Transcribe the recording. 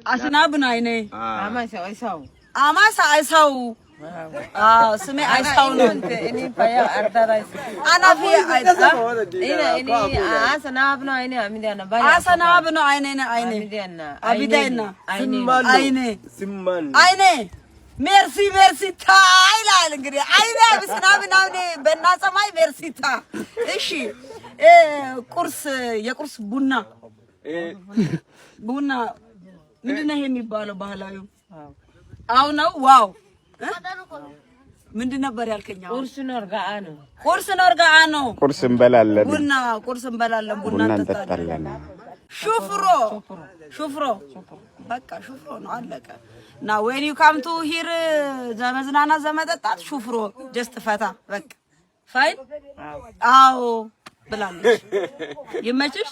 አስናብን አይኔ አማሳ አይሳው። አዎ፣ ስሜ አይሳው ነው። አናፊ አሰናብ ነው። አይኔ አይኔ አቢዳይና አይኔ አይኔ ሜርሲ ሜርሲታ ይላል። እንግዲህ አይኔ ብስናብ ናብኔ በና ሰማይ ሜርሲታ። እሺ፣ ቁርስ የቁርስ ቡና ቡና ምንድን ነው ይሄ የሚባለው? ባህላዊው አው ነው። Wow፣ ምንድን ነበር ያልከኝ? ቁርስ ኖርጋአ ነው። ቁርስ ኖርጋአ ነው። ቁርስ እንበላለን። ቡና ቁርስ እንበላለን፣ ቡና እንጠጣለን። ሹፍሮ ሹፍሮ በቃ ሹፍሮ ነው፣ አለቀ። እና when you come to here ዘመዝናናት ዘመጠጣት ሹፍሮ just ፈታ በቃ fine። አዎ ብላለች። ይመችሽ።